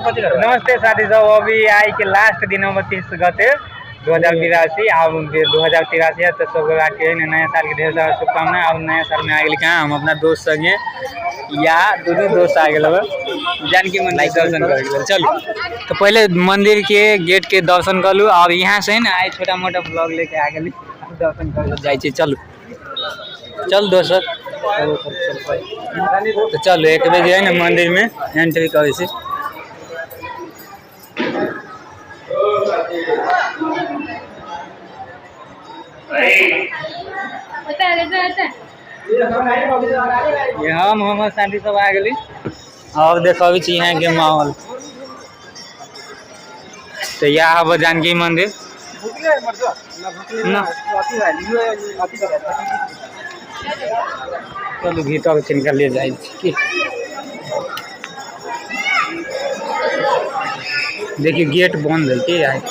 नमस्ते साथी सब, अभी आई के लास्ट दिन हम 30 गते 2082, आब 2083 है। तो सब गोरा के नया साल के ढेर सारा शुभकामना। अब नया साल में आ गेल कहाँ हम अपना दोस्त संगे या दुनू दोस्त आ गेल जानकी मंदिर दर्शन करे के लेल। चलू तो पहले मंदिर के गेट के दर्शन कर लू और यहाँ से ने आइ छोटा मोटा ब्लॉग लेके आ गेली, दर्शन करे जाइ छी। चलू चल दोस्त, तो चलू एक बेर जे है ने मंदिर में एंट्री करै छी। ये हम हमर साथी सब आ गेली और देखबै छी यहाँ के माहौल। तो यह हब जानकी मंदिर ना। चलू भीतर चिनका ले जाइ छी की। देखिए गेट बंद है की आइ।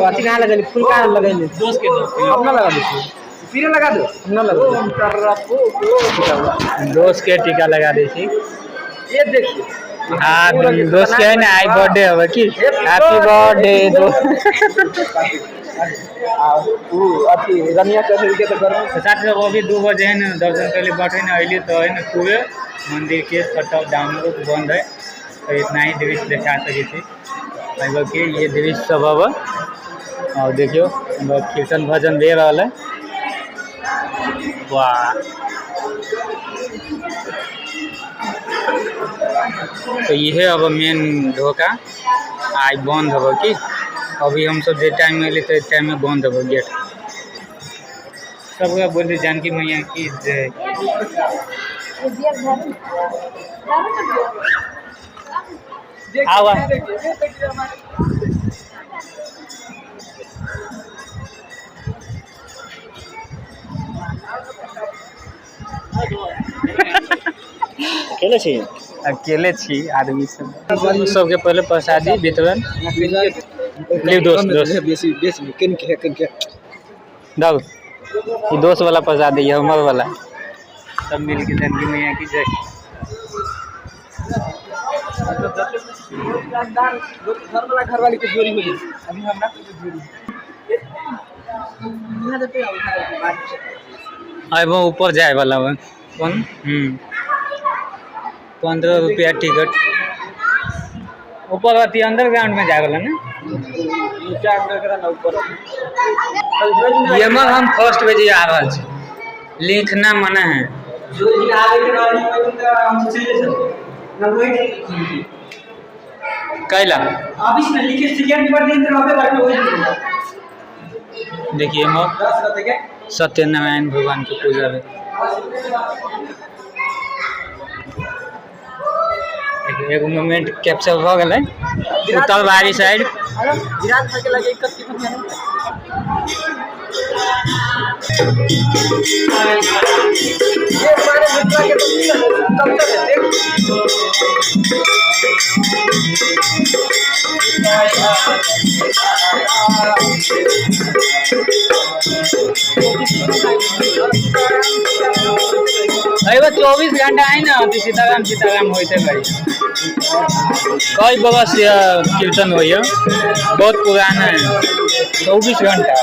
अथी कहाँ लगेली? फूल कहाँ लगेली? दोस्त के दोस्त अपना लगा दै छी, पीरे लगा दो। अपना लगा दोस्त के टीका लगा दै छी। ये देखिए। हाँ, दोस्त के है ना आई बर्थडे हवे की, हैप्पी बर्थडे दोस्त। अथी रनिया चौधरी के तो गर्मी। तो साथ सब अभी 2 बजे है ना दर्शन के लिए बैठे ना अली तो है ना पूरे मंदिर के शटर डाउन बंद है। तो इतना ही दृश्य देखा सके छी के ये दृश्य सब अब। और देखियो कीर्तन भजन दे रहा है। वाह, तो ये अब मेन ढोका आई बंद हब की। अभी हम सब जे टाइम में अली तो टाइम में बंद हब गेट। सब बोलते जानकी मैया की जय। आवा अकेले छी? अकेले छी आदमी सब। सबके पहले प्रसादी वितरण। ले दोस्त दोस्त बेसी बेसी किन के किन के दब ई दोस्त वाला प्रसादी है, हमर वाला। सब मिल के जानकी मैया की जय। घर वाला घर वाली के जोड़ी हो जाए, अभी हमरा के जोड़ी। अब ऊपर जाए वाला बा। कौन 15 रुपया टिकट। ऊपर अथी अंडरग्राउंड में जाए वाला ना। ये में हम फर्स्ट बजे आ रहा छी, लिखना मना है। जो दिन आवे के रहली ओइ दिन त हम चले चल ना वही दिन। कैला ऑफिस में लिखे सेकंड पेपर दिन त रहबे करते ओइ दिन। देखिए हम 10 गते के सत्यनारायण भगवान की पूजा है। एगो मोमेंट कैप्चर भ गेलै उत्तर बारी साइड। विराट भाई के लगे 31 महीना। ये हमारे मित्रा के कल्चर है देख। अरे 24 घंटा आई ना तो सीताराम सीताराम होते भाई। कई बरस कीर्तन होइए, बहुत पुराना है। 24 घंटा।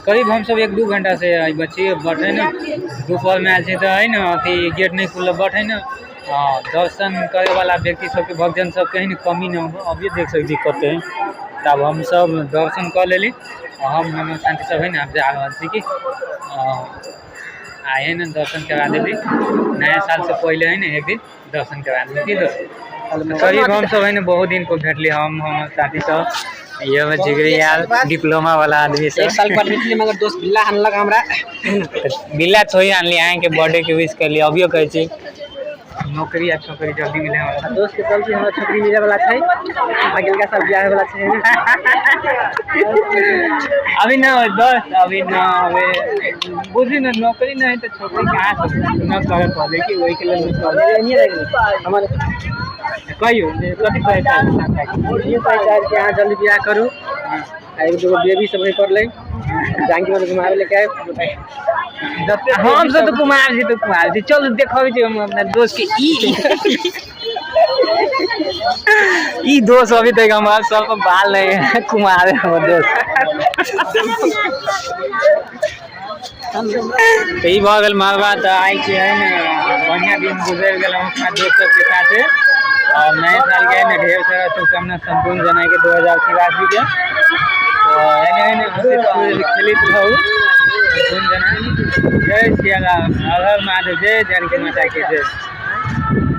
करीब हमसब 1-2 घंटा से बच्ची बट है ना दोपहर में आयल छी तऽ है ने अथी गेट नहीं खुलल बट है ना दर्शन करे वाला व्यक्ति सबके भक्तजन सबके है ना कमी न हो। अभी देख सकते छी कते है। तब हम सब दर्शन कर लेली और हम शांति सब है ना अब जा रहल छी कि आए ना दर्शन करा देली नया साल से पहले है ना एक दिन दर्शन करा देली की दोस्त। करीब हम सब है ना बहुत दिन को भेटली हम साथी सब ये में जिगरी यार डिप्लोमा वाला आदमी सब एक साल पर भेटली मगर दोस्त बिल्ला आनलक हमरा। बिल्ला थोड़ी आनली, आए के बर्थडे के विश करली। अभियो कहै छी नौकरी आ छोकरी जल्दी मिले हमरा। दोस्त के चलते हमरा छोकरी मिले वाला छै, अगिलका साल बियाह होय वाला छै। अभी ना दोस्त, अभी ना, अभी बुझी ना नौकरी नहीं तो छोकरी कहाँ से न करे पड़े कि वही के लिए हमर कहियो कथी कहै चाहै छी? ये कहै चाहै छी अहाँ जल्दी बियाह करू आ एक दूगो बेबी सब नहीं पड़लै जानकी वाले घुमावे लेके आए। हम सब तो कुमार छी, तो कुमार छी। चल देखबै छी हम अपना दोस्त के ई दोस्त अभी तक हमार सर पर बाल नहीं है, कुमार है हमर दोस्त। तो ई भऽ गेल मरबा। तऽ आइ के है ने बढ़िया दिन गुजरि गेल हम अपना दोस्त सबके साथे और नए साल के है ने ढेर सारा शुभकामना संपूर्ण जनाई के 2083 के। तो एने एने हंसैत खेलैत रहू संपूर्ण जनाई। जय सियाराम, हर हर महादेव, जय जानकी माता की जय।